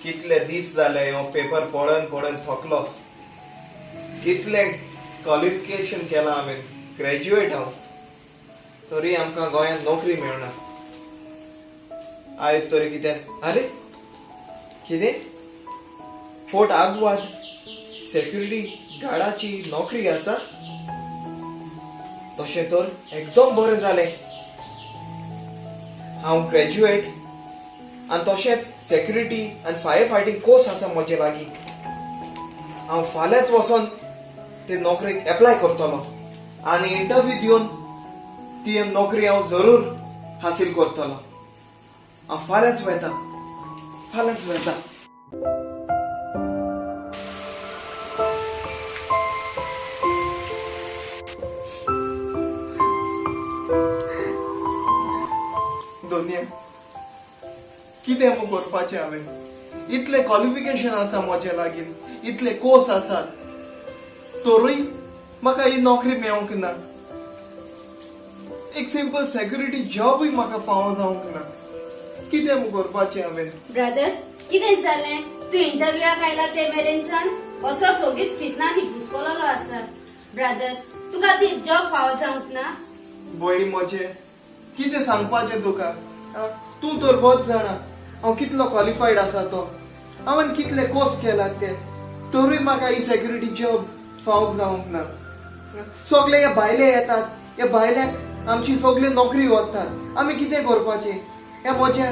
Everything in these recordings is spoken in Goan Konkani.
कितले दीस जाले हो पेपर पळोवन पळोवन थकलो. कितले क्वॉलिफिकेशन केलां हांवें, ग्रॅज्युएट हांव, तरी आमकां गोंयांत नोकरी मेळना. आयज तरी कितें? अरे कितें, फोर्ट आगवाद सेक्युरिटी गार्डाची नोकरी आसा? तशें तर एकदम बरें जालें. हांव ग्रॅज्युएट आनी तशेंच सेक्युरिटी आनी फायर फायटींग कोर्स आसा म्हजे लागीं. हांव फाल्यांच वचोन ते नोकरेक एप्लाय करतलो आनी इंटरव्यू दिवन ती नोकरी हांव जरूर हासील करतलो. हांव फाल्यांच वेता, फाल्यांच वेता. दोनिया, कितें मगो करपाचें हांवें? इतलें क्वॉलिफिकेशन आसा म्हजे लागीं, इतले कोर्स आसात, तरूय म्हाका ही नोकरी मेळोंक ना. एक सिंपल सेक्युरिटी जॉबूय म्हाका फावो जावंक ना. कितें मगो करपाचें हांवें? ब्रदर, कितें जालें? तूं इंटरव्यूआक आयला ते मेरेनसान असोच ओगीच चिंतनानी घुसपलेलो आसा. ब्रदर, तुका ती जॉब फावो जावंक ना? भयणी म्हजें, कितें सांगपाचें तुका? आं? तूं तर बोच जाणा हांव कितलो क्वॉलिफायड आसा तो, हांवें कितले कोर्स केलात ते, तरूय म्हाका ही सेक्युरिटी जॉब फावक जावंक ना. सगळे हे भायले येतात, हे भायल्यांक आमची सगळी नोकरी वतात. आमी कितें करपाचें? हे म्हज्या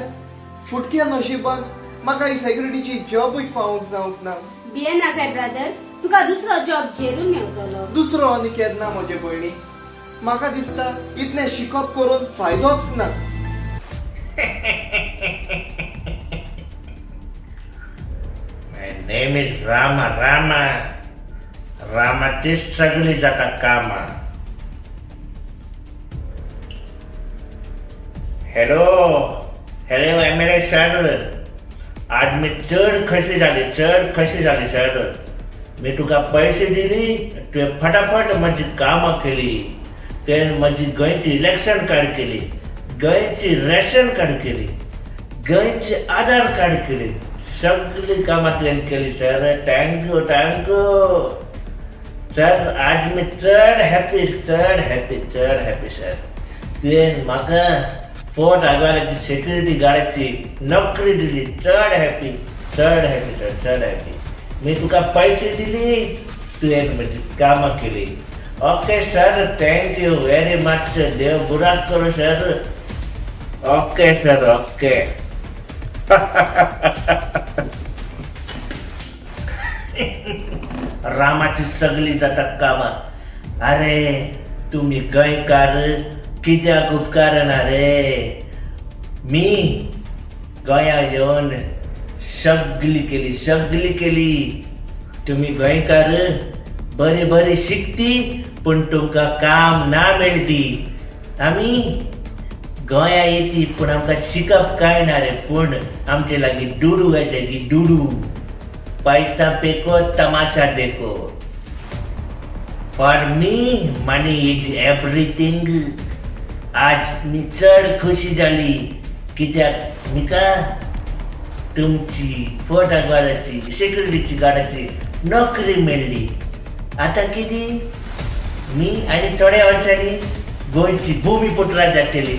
फुटक्या नशिबान म्हाका ही सेक्युरिटीची जॉबूय फावक जावंक ना. भियेनाकाय ब्रदर, तुका दुसरो जॉब जेरून मेवतलो. दुसरो आनी केन्ना म्हजे भयणी? म्हाका दिसता इतलें शिकप करून फायदोच ना. My name is Rama, Rama. रामाची सगळी जाता कामां. Hello hello MLA sir, आज मी चड खशी जाली, चड खशी जाली सर. मी तुका पैसे दिली, तुवें फटाफट म्हजी कामां केली. तुवें म्हजी गोंयची इलेक्शन कार्ड केली, गोंयची रेशन कार्ड केली, गोंयची आधार कार्ड केली, सगळी कामां तुवें केली sir. Thank you, thank you sir. आज मी चड हॅपी, चड हॅपी, चड हॅपी सर. तुवें म्हाका फोर्ट आगवाराची सेक्युरिटी गार्डाची नोकरी दिली. चड हॅपी, चड हॅपी सर, चड हॅपी. मी तुका पैसे दिली, तुवें म्हजी कामां केली. Okay sir, thank you very much. देव बुराक करूं सर. Okay sir, okay. रामाची सगळी जाता कामां. अरे तुमी गोंयकार कित्याक उपकारना रे? मी गोंया येवन सगळी केली, सगळी केली. तुमी गोंयकार बरी बरी शिकती पूण तुमकां काम ना मेळटी. आमी गोंया येती पूण आमकां शिकप कांय ना रे, पूण आमचे लागीं दुडू आसा की दुडू. पैसा फेको तमाशा देखो. For me money is everything. आज मी चड खुशी जाली कित्याक मिका तुमची फोर्ट आगवाराची सेक्युरिटीची गार्डाची नोकरी मेळ्ळी. आतां कितें, मी आनी थोड्या वर्सांनी गोंयची भुमीपुत्रां जातली.